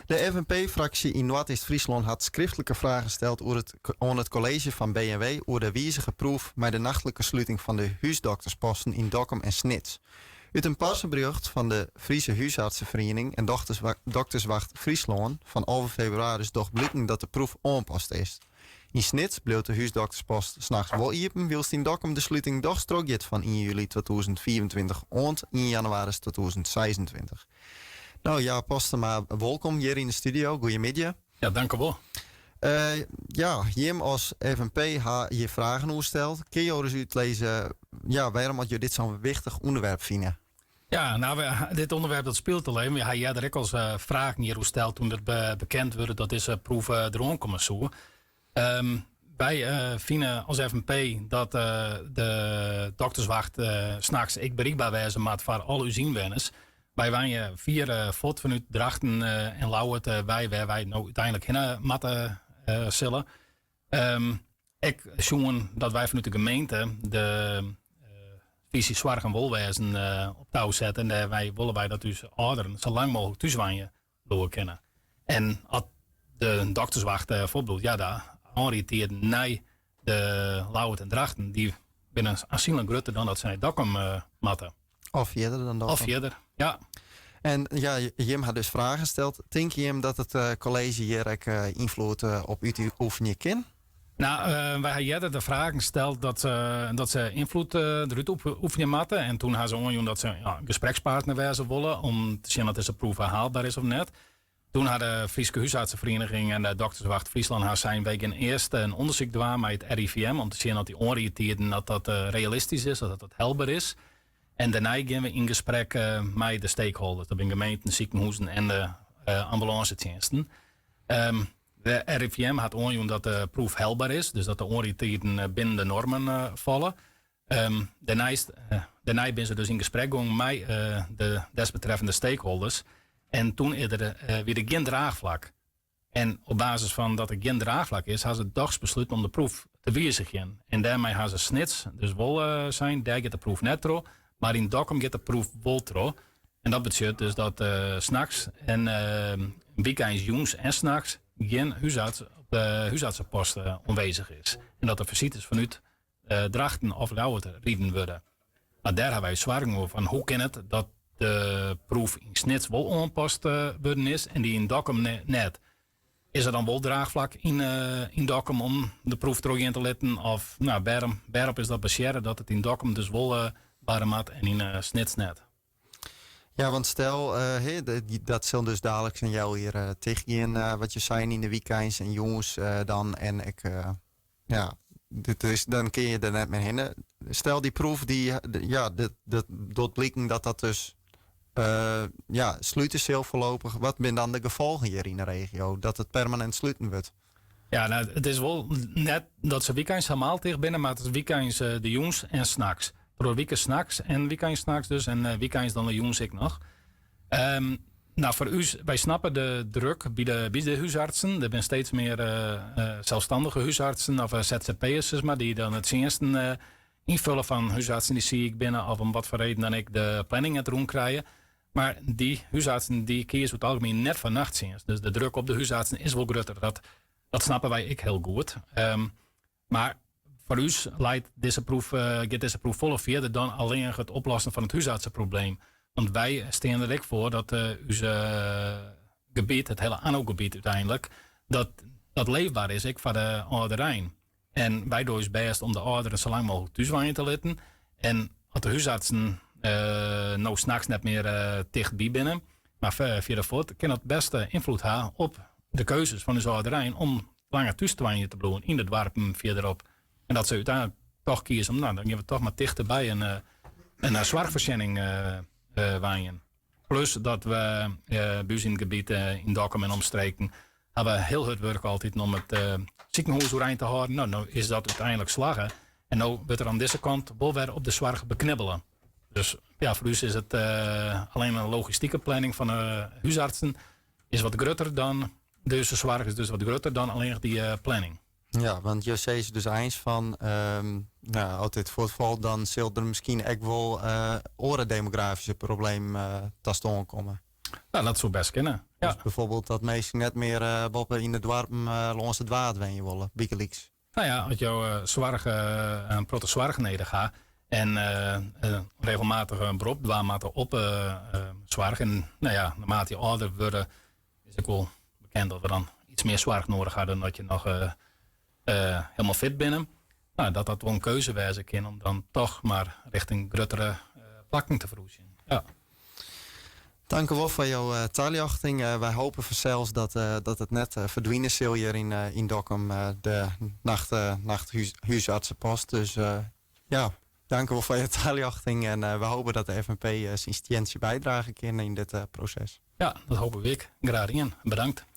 De FNP-fraksje yn Noardeast-Fryslân hat skriftlike fragen steld oer it oan it kolleezje fan B en W oer de wizige proef mei de nachtlike sluting fan de húsdoktersposten yn Dokkum en Snits. Ut in parseberjocht fan de Friese Huisartsenferiening en Dokterswacht Fryslân fan 11 febrewaris docht bliken dat de proef oanpast is. Yn Snits bliuwt de húsdokterspost nachts wol iepen, wylst yn Dokkum de sluting dochs trochgiet fan ien july 2025 oant ien jannewaris 2026. No, Jaap Postema, wolkom hjir yn de studio. Goeiemiddei. Ja, dankewol. Ja, jim as FNP ha hjir fragen oer steld. Kinne jo ris útlizze, ja, wêrom at jo dit sa'n wichtich ûnderwerp fine? Ja, nou, dit ûnderwerp dat spilet al even. We ha earder ek al ris fragen hjiroer steld toen it bekend wurde dat dizze proef deroan komme soe. Wy fine as FNP dat de dokterswacht nachts ek berikber wêze moat foar al ús ynwenners. Wy wenje fier fuort fanút Drachten en Ljouwert wei wêr wy no úteinlik hinne moatte sille. Ek sjoen dat wy fanút de gemeente de fisy soarch en wolwêzen op tou sette en dêrby wolle wy dat ús âlderen sa lang mooglik thús wenje bliuwe kinne. En as de dokterswacht fuortbliuwt, ja, de oanrydtiden nei de Ljouwert en Drachten, dy binne aansienlik grutter dan dat se nei Dokkum moatte. Of fierder dan Dokkum. Of fierder, ja. En ja, jim ha dus fragen steld. Tinke jim dat it kolleezje hjir ek ynfloed op útoefenje kin? Nou, wy ha earder de fragen steld dat se ynfloed derút oefenje moatte. En toen ha se oanjûn dat se, ja, in gesprekspartner wêze wolle om te sjen oft dizze proef haalber is of net. Toen ha de Fryske Húsartseferiening en de Dokterswacht Fryslân ha sein, wy gean earst in ûndersyk dwaan mei it RIVM om te sjen oft dy oanrydtiden dat dat realistysk is, dat dat helber is. En dêrnei gean we yn gesprek mei de stakeholders, dat binne gemeenten, sikehûzen en de ambulânsetsjinsten. De RIVM hat oanjûn dat de proef helber is, dus dat de oanrydtiden binnen de normen falle. Dêrneist, dêrnei binne se dus yn gesprek gong mei de desbetreffende stakeholders. En toen is der, wie der gjin draachflak. En op basis fan dat der gjin draachflak is, ha se dochs besluten om de proef te wizigjen. En dêrmei ha se Snits dus wol sein, dêr giet de proef net troch, mar yn Dokkum giet de proef wol troch. En dat betsjut dus dat nachts en wykeins jûns en nachts gjin húsarts op de húsartsepost oanwêzich is. En dat de fisites fanút Drachten of Ljouwert riden wurde. Mar dêr ha wy soargen oer fan hoe kin it dat de proef yn Snits wol oanpast wurden is en dy yn Dokkum net. Is der dan wol draachflak yn Dokkum om de proef trochgean te litten? Of nou, wêrop is dat basearre dat it yn Dokkum dus wol barre moat en yn Snits net? Ja, want stel, dat sil dus daliks in healjier tichtgean, wat je seinen yn de wykeins en jûns dan. En ik, ja, dit is, dan kin je der net mear hinne. Stel dy proef, dy, ja, dat docht bliken dat dat dus, ja, slute sil foarlopich. Wat binne dan de gefolgen hjir yn de regio, dat it permanint sluten wurdt? Ja, nou, it is wol net dat se wykeins hielendal ticht binne, mar it is wykeins de jûns en nachts. Troch de wike nachts en wykeins nachts dus en wykeins dan de jûns ek noch. Nou, foar ús, wy snappe de druk by de húsartsen. Der binne steeds mear selsstannige húsartsen of ZZP'ers, sis mar, dy't dan de tsjinsten ynfulle fan húsartsen dy't siik binne of om wat foar reden dan ek de planning net rûn krije. Mar dy húsartsen dy kieze oer it algemien net foar nachttsjinst. Dus de druk op de húsartsen is wol grutter. Dat snappe wy ek hiel goed. Mar foar ús leit dizze proef, giet dizze proef folle fierder dan allinnich it oplossen fan it húsartseprobleem. Want wy stean der ek foar dat ús gebiet, it hiele ANNO-gebiet úteinlik, dat dat leefber is, ek foar de âlderein. En wy dogge ús bêst om de âlderen sa lang mooglik thús wenje te litten. En as de húsartsen no nachts net mear tichtby binne, mar fierder fuort, kin dat bêst ynfloed ha op de keuzes fan ús âlderein om langer thús te wenjen te bliuwen yn de doarpen fierderop. En dat se úteinlik toch kieze om, nou, dan gean we toch mar tichterby in soarchfoarsjenning wenjen. Plus dat we by ús yn it gebiet yn Dokkum en omstreken ha we hiel hurd wurke altyd om it sikehûs oerein te hâlden. No, no is dat úteinlik slagge. En no wurdt der oan dizze kant wol wer op de soarch beknibbele. Dus ja, foar ús is it allinnich in logistike planning fan de húsartsen is wat grutter dan de soarch is dus wat grutter dan allinnich dy planning. Ja, want jo sizze dus eins fan, nou, as dit fuortfalt, dan sil der miskien ek wol oare demografyske problemen ta stân komme. Ja, dat soe bêst kinne. Ja. Dus bijvoorbeeld dat minsken net mear boppe yn de doarpen lâns it Waad wenje wolle, bygelyks. No ja, as jo soarch, in protte soarch nedich ha en regelmatich in berop dwaan moatte op soarch en no ja, naarmate je âlder wurde is ek wol bekend dat we dan iets mear soarch nedich ha dan dat je noch hielendal fit binne. No, dat dat wol in keuze wêze kin om dan toch mar rjochting gruttere plakken te ferhúzjen. Ja. Tank wol foar jo taljochting. Wy hoopje fansels dat it net ferdwine sil hjir yn Dokkum, de nacht, nachthúsartsepost. Dus ja, dank wol foar jo taljochting en we hoopje dat de FNP syn stientsje bydrage kin yn dit proses. Ja, dat hoopje we ek. Graach dien. Bedankt.